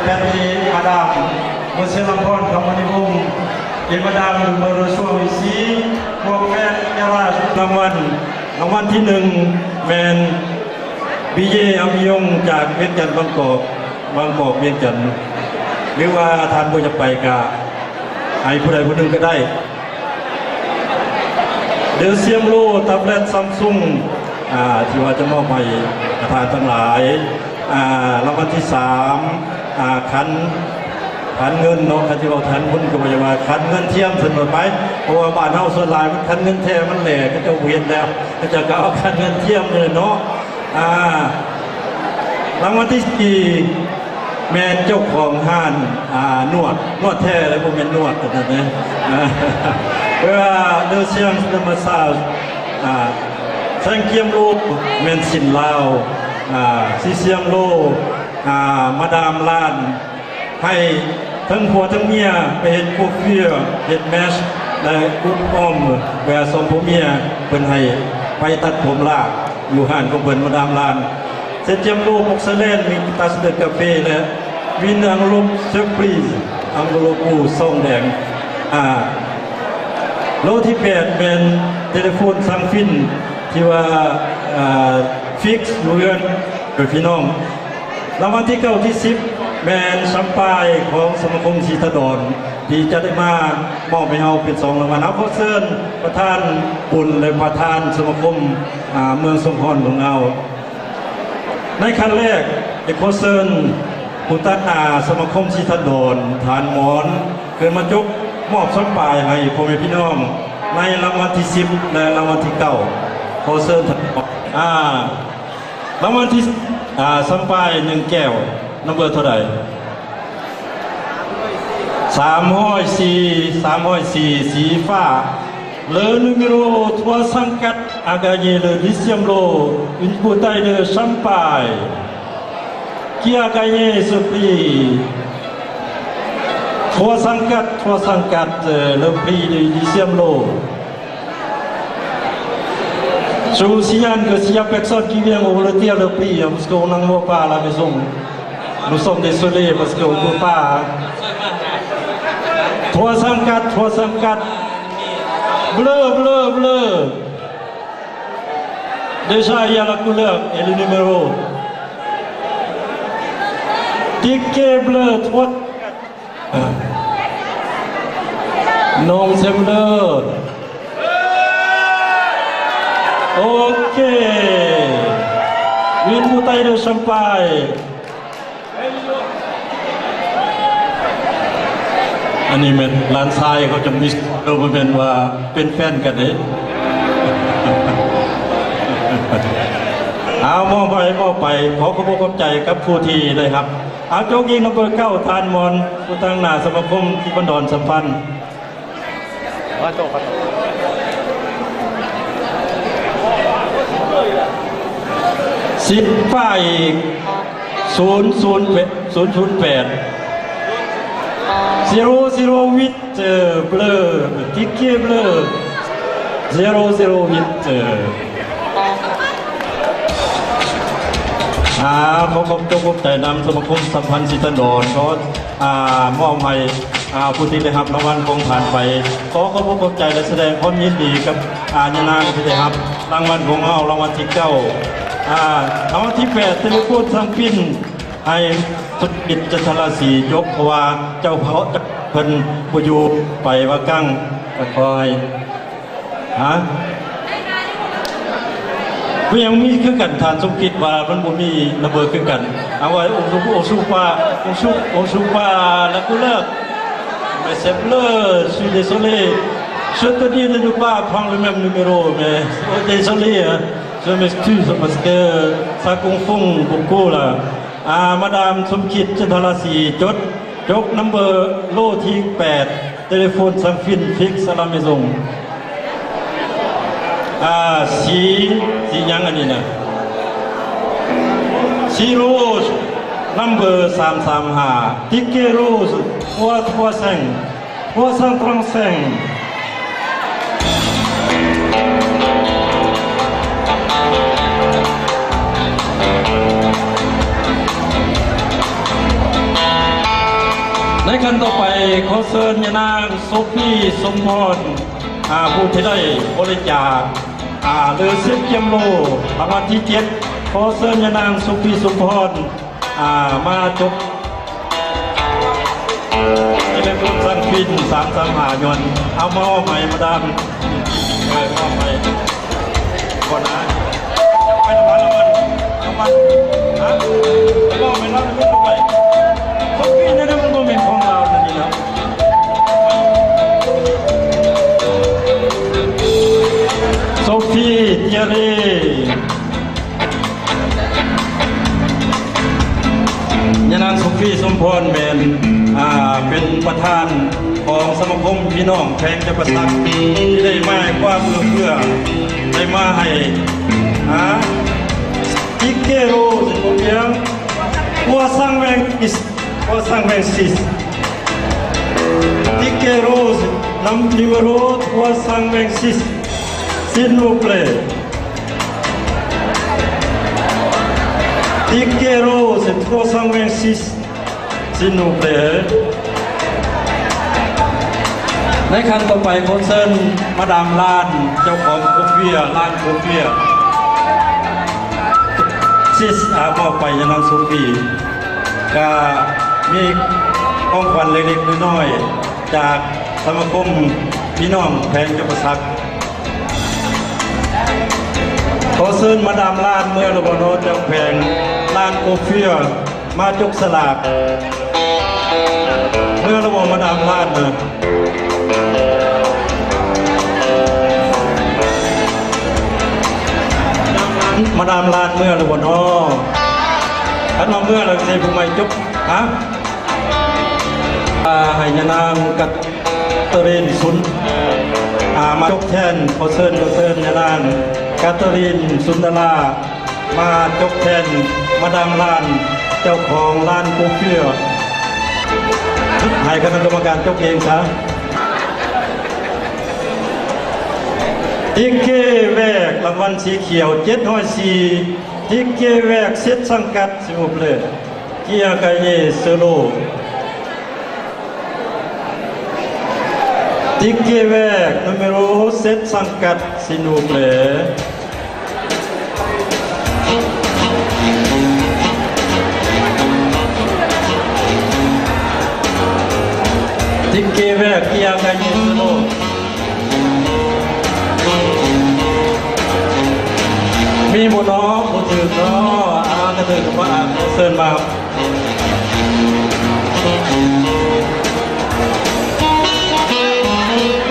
ແພດເອ ມາດາມ ໂມເຊລຳພອນ ຄຳມະນີວົງ ເອ ມາດາມ ເບີໂຣຊວ ວິສີ ພວກແຟນກິລາ ລາງວັນ ລາງວັນທີໜຶ່ງ ແມ່ນ ບີເຢ ອາມີຍົງ ຈາກວຽງຈັນ ບາງກອກ ບາງກອກ ວຽງຈັນ ຫຼືວ່າທ່ານບໍ່ຢາກໄປກະໃຫ້ຜູ້ໃດຜູ້ໜຶ່ງກະໄດ້. Deuxième lot, tablette Samsung ອ່າ ທີ່ວ່າຈະມອບໃຫ້ທ່ານທັງຫຼາຍ. ອ່າ ລາງວັນທີສາມ ອ່າ ຂັນ ຂັນເງິນເນາະ, ຄັນຊິເວົ້າຂັນເງິນກະບໍ່ຢາກວ່າ ຂັນເງິນທຽມຊັ້ນໂລດໄປ, ເພາະວ່າບ້ານເຮົາສ່ວນຫຼາຍມັນຂັນເງິນແທ້ມັນແຫຼກ ເຂົາເຈົ້າບໍ່ເຮັດແລ້ວ ເຂົາເຈົ້າກະເອົາຂັນເງິນທຽມນີ້ແຫຼະເນາະ. ອ່າ ລາງວັນທີສີ່ ແມ່ນເຈົ້າຂອງຮ້ານ ອ່າ ນວດ ນວດແທ້ເລີຍ ບໍ່ແມ່ນນວດອັນນັ້ນເດ້ ເອີ Deuxième de massage. ອ່າ Cinquième lot ແມ່ນສິນລາວ. ອ່າ Sixième lot ອ່າ ມາດາມຮ້ານ ໃຫ້ທັງຜົວທັງເມຍໄປເຮັດ coiffure ເຮັດ mèche ແລະ ອອມແວສອງຜົວເມຍ ເພິ່ນໃຫ້ໄປຕັດຜົມລາກຢູ່ຮ້ານຂອງເພິ່ນ ມາດາມຮ້ານ. Septième lot porcelaine, une tasse de café ແລະ une enveloppe surprise, enveloppe ຊອງແດງ. ອ່າ ໂລທີແປດ ແມ່ນເຕເລໂຟນສັງຟິນ ທີ່ວ່າ ອ່າ ຟິກຢູ່ເຮືອນ ເອີ ພີ່ນ້ອງ. ລາງວັນທີເກົ້າ ທີສິບ ແມ່ນແຊມປາຍຂອງສະມາຄົມສີຖະດອນ ທີ່ຈະໄດ້ມາມອບໃຫ້ເຮົາເປັນສອງລາງວັນ. ເຮົາຂໍເຊີນປະທານບຸນ ແລະ ປະທານສະມາຄົມ ອ່າ ເມືອງສົງຂອນຂອງເຮົາ. ໃນຂັ້ນແລກ ຈະຂໍເຊີນຜູ້ຕາງໜ້າສະມາຄົມສີຖະດອນ ທ່ານໝອນ ຂຶ້ນມາຈົກມອບແຊມປາຍໃຫ້ພໍ່ແມ່ພີ່ນ້ອງໃນລາງວັນທີສິບ ແລະ ລາງວັນທີເກົ້າ. ຂໍເຊີນທ່ານ ອ່າ ລາງວັນທີ ອ່າ ແຊມປາຍໜຶ່ງແກ້ວ ນຳເບີເທົ່າໃດ? ສາມຮ້ອຍສີ່ ສາມຮ້ອຍສີ່ ສີຟ້າ. Le numéro trois cent quatre a gagné le dixième lot, une bouteille de champagne. Qui a gagné ce prix? Trois cent quatre, trois cent quatre, euh, le prix du dixième lot. Je vous signale que s'il y a personne qui vient, on retire le prix, hein, parce qu'on n'envoie pas à la maison. Nous sommes désolés parce qu'on peut pas, hein. Trois cent quatre, trois cent quatre. Bleu, bleu, bleu. Déjà, il y a la couleur et le numéro. Ticket bleu, trois. Non, c'est bleu. OK. Une bouteille de champagne. ອັນນີ້ແມ່ນຫຼານຊາຍເຂົາຈະມີ ເອີ ບໍ່ແມ່ນວ່າເປັນແຟນກັນເດ້. ເອົາ ມອບໄປ ມອບໄປ. ຂໍຂອບອົກຂອບໃຈກັບຜູ້ທີ່ໄດ້ຮັບ. ເອົາ ຈົກອີກນຳເບີເກົ້າ ທ່ານມອນ ຜູ້ຕາງໜ້າສະມາຄົມທີ່ບັນດອນສຳພັນ. ສິບປ້າຍ ສູນ ສູນ ແປດ ສູນ ສູນ ແປດ zéro zéro huit bleu, ticket bleu, zéro zéro huit. ອ່າ ຂໍຂອບອົກຂອບໃຈນຳສະມາຄົມສຳພັນສີຖະດອນ ຂໍ ອ່າ ມອບໃຫ້ ອ່າ ຜູ້ທີ່ໄດ້ຮັບລາງວັນຂອງທ່ານໄປ. ຂໍຂອບອົກຂອບໃຈ ແລະ ສະແດງຄວາມຍິນດີກັບ ອ່າ ຍານາງທີ່ໄດ້ຮັບລາງວັນຂອງເຮົາ ລາງວັນທີເກົ້າ. ອ່າ ລາງວັນທີແປດ ເຕເລໂຟນສັງຟິນ ໃຫ້ສົມເດັດຈັນທະລາສີຈົກ ເພາະວ່າເຈົ້າເພິ່ນບໍ່ຢູ່ ໄປວ່າກັງ ກໍຂໍໃຫ້ ຮະ? ບໍ່ຍັງມີຄືກັນ ທ່ານສົມຄິດວ່າມັນບໍ່ມີນຳເບີຄືກັນ. ເອົາໄວ້ on joue, on joue pas, on joue, on joue pas la couleur. Mais c'est bleu, je suis désolé. Je te dis de ne pas prendre le même numéro, mais, oh, désolé, hein. Je m'excuse parce que ça confond beaucoup là. ອ່າ ມາດາມ ສົມຄິດ ຈັນທະລາສີ ຈົດ ຈົກນຳເບີໂລທີແປດ ເຕເລໂຟນສັງຟິນ ຟິກ à la maison. ອ່າ ສີ ສີຫຍັງອັນນີ້ນະ? ສີໂຣສ ນຳເບີສາມສາມຫ້າ ຕິກເກໂຣສ trois trois cinq. Trois cent trente-cinq. ໃນຂັ້ນຕໍ່ໄປ ຂໍເຊີນຍານາງ ໂຊຟີ ສົມພອນ ອາ ຜູ້ທີ່ໄດ້ບໍລິຈາກ ອາ ເລືອດສິບກຽມໂລ ລາງວັນທີເຈັດ ຂໍເຊີນຍານາງ ໂຊຟີ ສົມພອນ ອາ ມາຈົບ ໃນເລື່ອງການສ້າງຟິນ ສາມສາມຫ້າ ຍ້ອນ ເອົາມາມອບໃຫ້ມາດາມ ເອີ ມອບໃຫ້ ກ່ອນນະ ໄປລາງວັນ ລາງວັນ ຮະ ໄປມອບໃຫ້ລາວ ໄປມອບໃຫ້ ຂອງຟຣີແນວໃດ ມັນບໍ່ແມ່ນຂອງລາວແນວນີ້ນະ ໂຊຟີ ເຈຍຣີ. ຍານາງ ໂຊຟີ ສົມພອນ ແມ່ນ ອາ ເປັນປະທານຂອງສະມາຄົມພີ່ນ້ອງແຂວງຈຳປາສັກ ທີ່ໄດ້ມາໃຫ້ຄວາມເອື້ອເຟື້ອ ໄດ້ມາໃຫ້ ອາ ຕິກເກໂຣ ສິບໍ່ພຽງ ຫົວສັງແວງ ຫົວສັງແວງຊິສ ຕິກເກໂຣ ນຳນິເມໂຣ ຫົວສັງແວງຊິສ ຊິນນູເປລ ຕິກເກໂຣ ຫົວສັງແວງຊິສ ຊິນນູເປລ. ໃນຂັ້ນຕໍ່ໄປ ຂໍເຊີນມາດາມລານ ເຈົ້າຂອງໂຄເຟຍ ລານໂຄເຟຍ ຊິສ ອາ ມອບໄປຍານາງ ໂຊຟີ. ກະມີຂອງຂວັນເລັກໆນ້ອຍໆ ຈາກສະມາຄົມພີ່ນ້ອງແຂວງຈຳປາສັກ. ຂໍເຊີນມາດາມລານເມືອແລ້ວບໍ່ນໍ ເຈົ້າແຂວງລານໂຄເຟຍ ມາຈົກສະຫຼາກ ເມືອແລ້ວບໍ່ມາດາມລານນະ? ມາດາມລານເມືອແລ້ວບໍ່ນໍ? ຄັນວ່າເມືອແລ້ວຊິໃຫ້ຜູ້ໃໝ່ຈົກ ຮະ? ອາ ໃຫ້ຍານາງກາເຕີຣີນ ສຸນ ອາ ມາຈົກແທນ. ຂໍເຊີນ ຂໍເຊີນຍານາງກາເຕີຣີນ ສຸນດາລາ ມາຈົກແທນມາດາມລານ ເຈົ້າຂອງລານໂຄເຟຍ ໃຫ້ຄະນະກຳມະການຈົກເອງຊະ. ຕິກເກແວກ ລາງວັນສີຂຽວ ເຈັດຮ້ອຍສີ່ ຕິກເກແວກ ເຊັດສັງກັດ ຊິວເບລ ເກຍກາເຍ ເຊີໂລ ຕິກເກແວກ ນູເມໂຣ ເຊັດສັງກັດ ຊິນູເບລ ຕິກເກແວກ ເກຍກາເຍ ເຊີໂລ. ມີບໍ່ນໍ? ບໍ່ຖືກນໍ? ອາ ກະຖືກມາ ເຊີນມາ.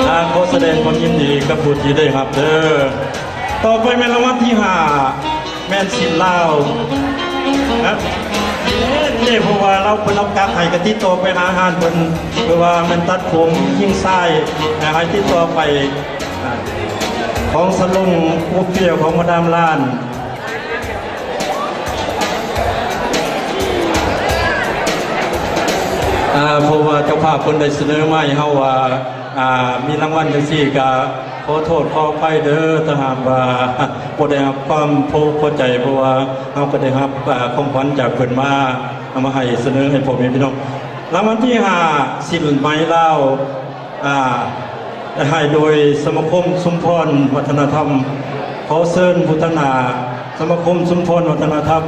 ອາ ຂໍສະແດງຄວາມຍິນດີກັບຜູ້ທີ່ໄດ້ຮັບເດີ. ຕໍ່ໄປແມ່ນລາງວັນທີຫ້າ ແມ່ນສິນລາວນະ ເອີ ເພາະວ່າລາວ ເພິ່ນເອົາກັບໃຫ້ ກະຕິດຕໍ່ໄປຫາຮ້ານເພິ່ນ ເພາະວ່າແມ່ນຕັດຜົມຍິງຊາຍ ໃຫ້ຕິດຕໍ່ໄປ ຂອງສະຫຼົງໂອເປຍຂອງມາດາມລານ. ອາ ເພາະວ່າເຈົ້າພາບເພິ່ນໄດ້ສະເໜີມາໃຫ້ເຮົາວ່າ ອາ ມີລາງວັນຈັ່ງຊີ້ ກະຂໍໂທດຂໍອະໄພເດີ ຖ້າຫາກວ່າບໍ່ໄດ້ຮັບຄວາມພໍ ພໍໃຈ ເພາະວ່າເຮົາກະໄດ້ຮັບ ອາ ຂອງຂວັນຈາກເພິ່ນມາ ເອົາມາໃຫ້ສະເໜີໃຫ້ພໍ່ແມ່ພີ່ນ້ອງ. ລາງວັນທີຫ້າ ສິນໄໝລາວ ອາ ໄດ້ໃຫ້ໂດຍສະມາຄົມຊຸມພອນວັດທະນະທຳ. ຂໍເຊີນຜູ້ຕາງໜ້າສະມາຄົມຊຸມພອນວັດທະນະທຳ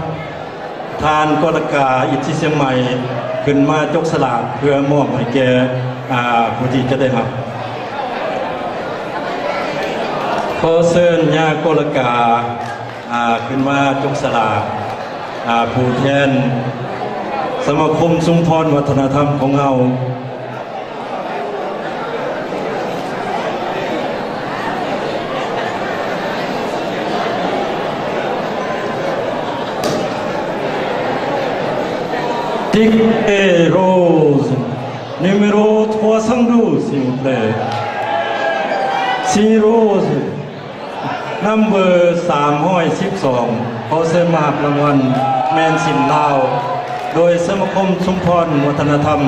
ທ່ານ ກໍລະກາ ອິດທິສຽງໃໝ່ ຂຶ້ນມາຈົກສະຫຼາກເພື່ອມອບໃຫ້ແກ່ ອາ ຜູ້ທີ່ຈະໄດ້ຮັບ. ຂໍເຊີນຍາ ກໍລະກາ ອາ ຂຶ້ນມາຈົກສະຫຼາກ ອາ ຜູ້ແທນສະມາຄົມຊຸມພອນວັດທະນະທຳຂອງເຮົາ. ຕິກເກໂຣ ນູເມໂຣ ທຣອສາງດູ ຊິວເບລ ຊີໂຣ ນຳເບີ ສາມຮ້ອຍສິບສອງ ຂໍເຊີນມາຮັບລາງວັນແມ່ນສິນລາວ ໂດຍສະມາຄົມຊຸມພອນວັດທະນະທຳ.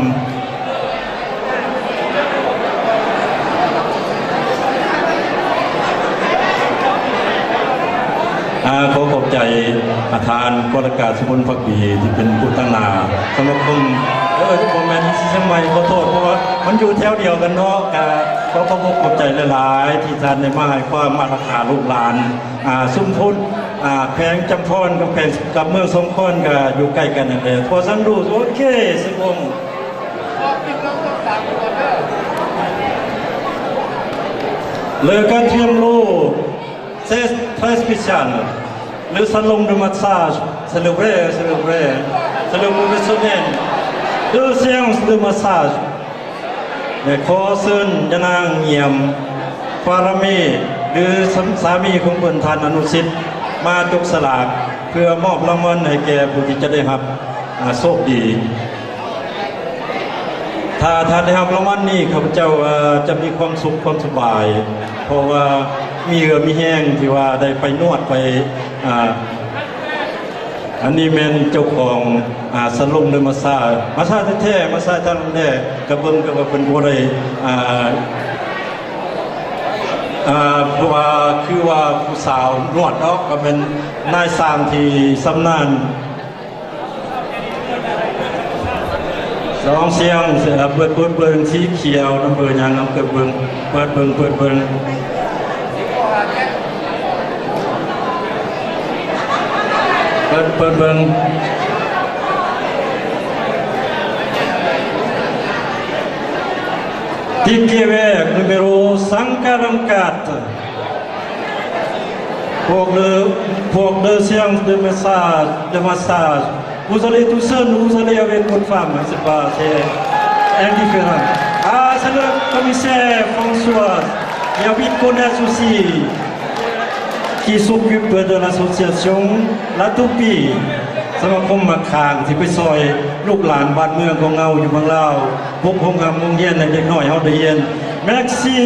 ອ ອາ ຂໍຂອບໃຈ ອາ ທ່ານ ກໍລະກາ ສຸພົນ ພັກດີ ທີ່ເປັນຜູ້ຕັ້ງໜ້າສະມາຄົມ ເອີ ບໍ່ແມ່ນ ຊິຊຽງໃໝ່ ຂໍໂທດ ເພາະວ່າມັນຢູ່ແຖວດຽວກັນເນາະ. ກະຂໍຂອບອົກຂອບໃຈຫຼາຍໆ ທີ່ທ່ານໄດ້ມາໃຫ້ຄວາມອາລັກຂາລູກຫຼານ ອາ ຊຸມພຸດ ອາ ແຂວງຈຳພອນ ກັບແຂວງ ກັບເມືອງສົງຂອນ ກະຢູ່ໃກ້ກັນນັ້ນແຫຼະ. ຂໍສັນດູໂອເຄ ສິບອົງ Le quatrième lot, c'est très spécial. Le salon de massage, c'est le vrai, c'est le vrai. C'est le professionnel. Deux séances de massage. ແລະ ຂໍເຊີນຍານາງ ງຽມ ປາລະມີ ຫຼື ສາ ສາມີຂອງເພິ່ນ ທ່ານ ອະນຸສິດ ມາຈົກສະຫຼາກ ເພື່ອມອບລາງວັນໃຫ້ແກ່ຜູ້ທີ່ຈະໄດ້ຮັບ ອາ ໂຊກດີ. ຖ້າທ່ານໄດ້ຮັບລາງວັນນີ້ ຂ້າພະເຈົ້າ ເອີ ຈະມີຄວາມສຸກຄວາມສະບາຍ ເພາະວ່າມີເຫື່ອມີແຮງທີ່ວ່າໄດ້ໄປນວດໄປ ອາ ອັນນີ້ແມ່ນເຈົ້າຂອງ ອາ ສາລົງ ຫຼື ມາສາ ມາສາແທ້ໆ ມາສາທາງແທ້ ກະເບິ່ງກະວ່າເພິ່ນບໍ່ໄດ້ ອາ ອາ ເພາະວ່າຄືວ່າຜູ້ສາວນວດເນາະ ກະແມ່ນນາຍຊ່າງທີ່ຊຳນານ. ສອງສຽງ ເສືອ ເປີດ ເປີດເບິ່ງ ສີຂຽວ ນຳເບີຫຍັງ ນຳເປີດເບິ່ງ ເປີດເບິ່ງ ເປີດເບິ່ງ ເປີດ ເປີດເບິ່ງ Ticket vert numéro cinq quarante-quatre. Pour le, pour deux séances de massage, de massage, vous allez tout seul ou vous allez avec votre femme, je sais pas, c'est indifférent. Ah, c'est le commissaire François, qui habite Gonesse aussi, qui s'occupe de l'association La Toupie, ສະມາຄົມໝາກຂ່າງ ທີ່ໄປຊ່ອຍລູກຫຼານບ້ານເມືອງຂອງເຮົາຢູ່ເມືອງລາວ ປົກໂຮງຮຳໂຮງຮຽນໃຫ້ເດັກນ້ອຍເຮົາໄດ້ຮຽນ. Merci,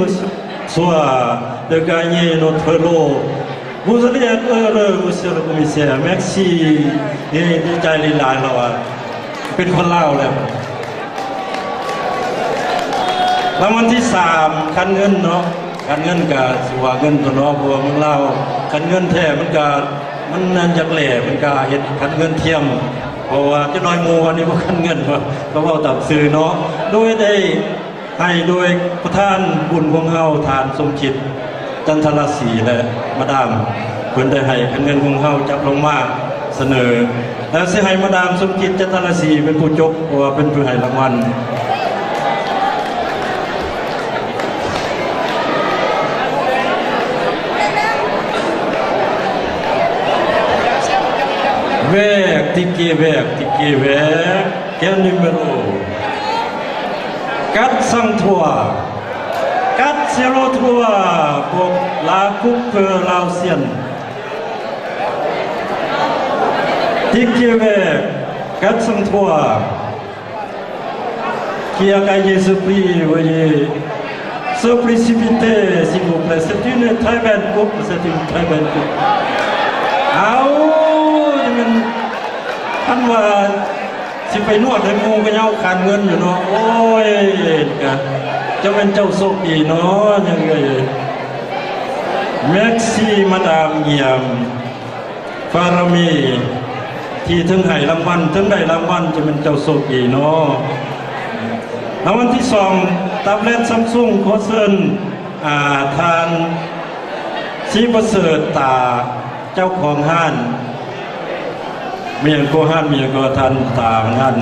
monsieur. Soit de gagner notre lot. Vous allez être heureux, monsieur le commissaire. Merci. ເອີ ດີໃຈຫຼາຍໆ ລາວວ່າເປັນຄົນລາວແລ້ວ. ລາງວັນທີສາມ ຂັນເງິນເນາະ ຂັນເງິນກະຊິວ່າເງິນຕົວະເນາະ ເພາະວ່າເມືອງລາວ ຂັນເງິນແທ້ມັນກະ ມັນຍັງຢາກແຫຼ້ ມັນກະເຮັດຂັນເງິນທຽມ ເພາະວ່າຈັກໜ້ອຍໝູ່ອັນນີ້ບໍ່ຂັນເງິນ ກະເວົ້າຕາມຊື່ເນາະ ໂດຍໄດ້ ໃຫ້ໂດຍປະທານບຸນຂອງເຮົາ ທ່ານ ສົມຄິດ ຈັນທະລາສີ ແລະ ມາດາມ ເພິ່ນໄດ້ໃຫ້ເງິນຂອງເຮົາຈັບລົງມາສະເໜີ ແລະ ຊິໃຫ້ມາດາມ ສົມຄິດ ຈັນທະລາສີ ເປັນຜູ້ຈົກ ເພາະວ່າເປັນຜູ້ໃຫ້ລາງວັນ. Vert, ticket vert, ticket vert. Quel numéro? Quatre cent trois. Quatre zéro trois pour la coupe laotienne. Ticket vert, quatre cent trois. Qui a gagné ce prix, veuillez se précipiter, s'il vous plaît. C'est une très belle coupe, c'est une très belle coupe. ເອົາ ຈະແມ່ນ ຄັນວ່າຊິໄປນວດໃຫ້ໝູ່ກະເຍົາຂັນເງິນຢູ່ເນາະ ໂອ້ຍ ກະຈະແມ່ນເຈົ້າໂຊກດີເນາະ ຍັງເອີຍ Merci Madame Ngiam. ບາລະມີທີ່ເຖິງໃຫ້ລາງວັນ ເຖິງໄດ້ລາງວັນ ຈະແມ່ນເຈົ້າໂຊກດີເນາະ. ລາງວັນທີສອງ ຕາແບລັດຊຳຊຸງ ຂໍເຊີນ ອາ ທ່ານ ສີປະເສີດ ຕາ ເຈົ້າຂອງຮ້ານ ມີຫຍັງກໍຮ້ານ ມີຫຍັງກໍທ່ານ ຕາ ຮ້ານ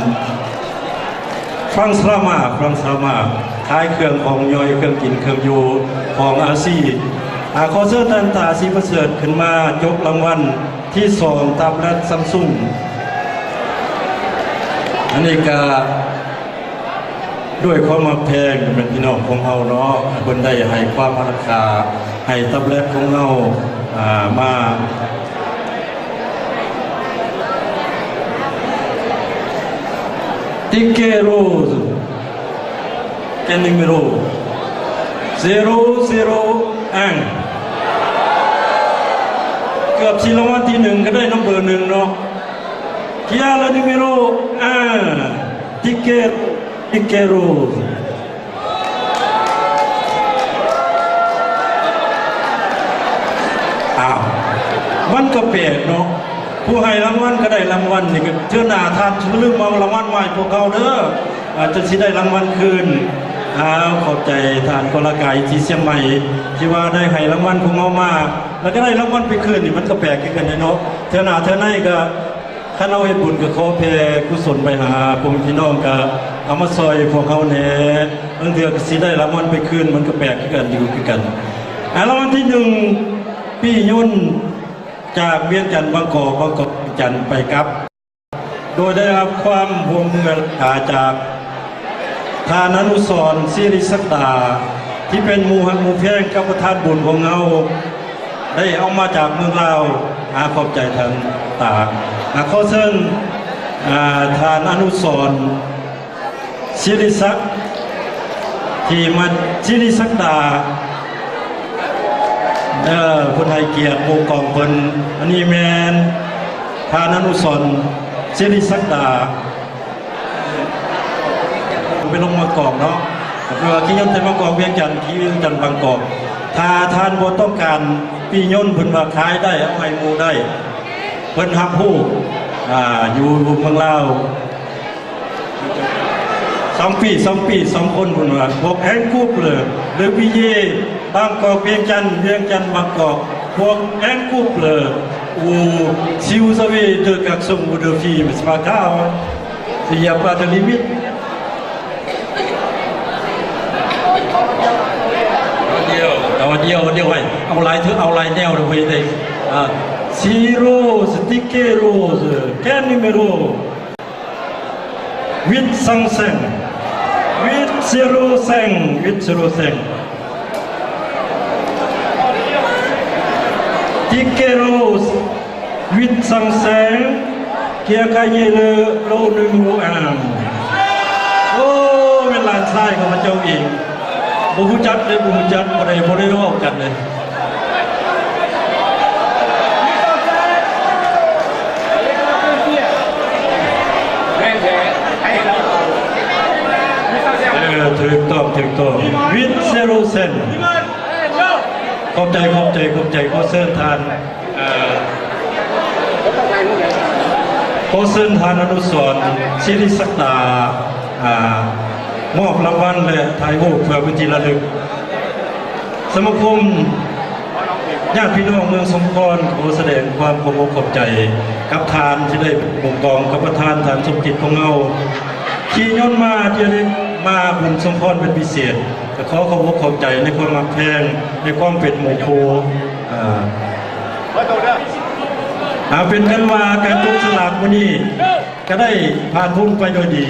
Frans Rama, Frans Rama ຂາຍເຄື່ອງຂອງຍ່ອຍ ເຄື່ອງກິນເຄື່ອງຢູ່ຂອງອາຊີ ອາ ຂໍເຊີນທ່ານ ຕາ ສີປະເສີດ ຂຶ້ນມາຈົກລາງວັນທີສອງ ຕາແບລັດຊຳຊຸງ. ອັນນີ້ກະດ້ວຍຄວາມຮັກແພງ ເປັນພີ່ນ້ອງຂອງເຮົາເນາະ ເພິ່ນໄດ້ໃຫ້ຄວາມອາລັກຂາ ໃຫ້ຕາແບລັດຂອງເຮົາ ອາ ມາ Ticket rose. Quel numéro? Zéro zéro un. ເກືອບຊິລາງວັນທີໜຶ່ງ ກະໄດ້ນຳເບີໜຶ່ງເນາະ. Qui a le numéro un? Ticket, ticket rose. ອ້າວ ກໍແປກເນາະ ຜູ້ໃຫ້ລາງວັນກໍໄດ້ລາງວັນ ນີ້ກໍເທື່ອໜ້າທ່ານຊິລືມເອົາລາງວັນມາໃຫ້ພວກເຮົາເດີ ອາດຈະຊິໄດ້ລາງວັນຄືນ. ອ້າວ ຂອບໃຈທ່ານກໍລະກາຍທີ່ຊຽງໃໝ່ ທີ່ວ່າໄດ້ໃຫ້ລາງວັນພວກເຮົາມາ ແລ້ວກໍໄດ້ລາງວັນໄປຄືນ ນີ້ມັນກໍແປກຄືກັນເດເນາະ. ເທື່ອໜ້າເທື່ອໃນກໍ ຄັນເຮົາເຮັດບຸນກໍຂໍແຜ່ກຸສົນໄປຫາພໍ່ແມ່ພີ່ນ້ອງ ກໍເອົາມາຊ່ອຍພວກເຮົາແດ່ ບາງເທື່ອກໍຊິໄດ້ລາງວັນໄປຄືນ ມັນກໍແປກຄືກັນ ຢູ່ຄືກັນ. ອາ ລາງວັນທີໜຶ່ງ ປີ້ຍົນ ຈາກວຽງຈັນບາງກອກ ບາງກອກວຽງຈັນໄປກັບ ໂດຍໄດ້ຮັບຄວາມຮ່ວມມື ອາ ຈາກທ່ານອະນຸສອນ ສິລິສັກດາ ທີ່ເປັນໝູ່ຮັກໝູ່ແພງກັບປະທານບຸນຂອງເຮົາ ໄດ້ເອົາມາຈາກເມືອງລາວ. ອາ ຂອບໃຈທ່ານຕາ. ອາ ຂໍເຊີນ ອາ ທ່ານອະນຸສອນ ສິລິສັກ ທີ່ມາ ສິລິສັກດາ ເອີ ເພິ່ນໃຫ້ກຽດໝູ່ກອງເພິ່ນ. ອັນນີ້ແມ່ນທ່ານອະນຸສອນ ສິລິສັກດາ ໄປລົງມາກອກເນາະ ກໍຄືວ່າຂີ່ຍົນໄປມາກອກວຽງຈັນ ຂີ່ວຽງຈັນບາງກອກ. ຖ້າທ່ານບໍ່ຕ້ອງການປີ້ຍົນ ເພິ່ນວ່າຂາຍໄດ້ ເອົາໃຫ້ໝູ່ໄດ້ ເພິ່ນຮັບຮູ້ ອາ ຢູ່ເມືອງລາວ. ສອງປີ ສອງປີ ສອງຄົນ ເພິ່ນວ່າ ພວກແອງກຸບເລີ ເລີ ບີເຢ ບາງກອກ ວຽງຈັນ ວຽງຈັນ ບາງກອກ ພວກແອງກຸບເລີ ອູ ຊິວ ສະເວ ເດີ ກັກ ຊົງ ອູ ເດີ ຟີ ເມສ ປາ ກາວ ຊິ ຍາ ປາ ເດີ ລີ ມິດ. ດຽວ ດຽວ ດຽວ ເອົາຫຼາຍເທື່ອ ເອົາຫຼາຍແນວເດີ ເຮີ້ຍ ເດ້ ອາ ຊີໂຣ ສະຕິກເກໂຣ ແກນນິເມໂຣ ວິດສັງແຊງ ວິດເຊໂຣແຊງ ວິດເຊໂຣແຊງ ຕິກເກໂຣ ວິດສັງແຊງ ເກຍກາເຍເລີ ໂລໜຶ່ງໂລອາມ. ໂອ້ ແມ່ນຫຼານຊາຍຂອງພະເຈົ້າເອງ. ບໍ່ຮູ້ຈັກເດ້ ບໍ່ຮູ້ຈັກ ບໍ່ໄດ້ ບໍ່ໄດ້ເວົ້າກັນເລີຍ. ເອີ ຖືກຕ້ອງ ຖືກຕ້ອງ ວິດເຊໂຣແຊງ. ຂອບໃຈ ຂອບໃຈ ຂອບໃຈ. ຂໍເຊີນທ່ານ ເອີ ຂໍເຊີນທ່ານອະນຸສອນ ສິລິສັກດາ ອາ ມອບລາງວັນ ແລະ ຖ່າຍຮູບເພື່ອເປັນທີ່ລະລຶກ. ສະມາຄົມຍາດພີ່ນ້ອງເມືອງສົມພອນ ຂໍສະແດງຄວາມຂອບອົກຂອບໃຈກັບທ່ານທີ່ໄດ້ເປັນໝູ່ກອງກັບປະທານ ທ່ານສົມຈິດຂອງເຮົາ ຂີ່ຍົນມາເທື່ອນີ້ ມາບຸນສົມພອນເປັນພິເສດ. ກໍຂໍຂອບອົກຂອບໃຈໃນຄວາມຮັກແພງ ໃນຄວາມເປັນໝູ່ຄູ່. ອາ ເອົາເປັນກັນວ່າການຈັບສະຫຼາກມື້ນີ້ກໍໄດ້ຜ່ານພົ້ນໄປໂດຍດີ.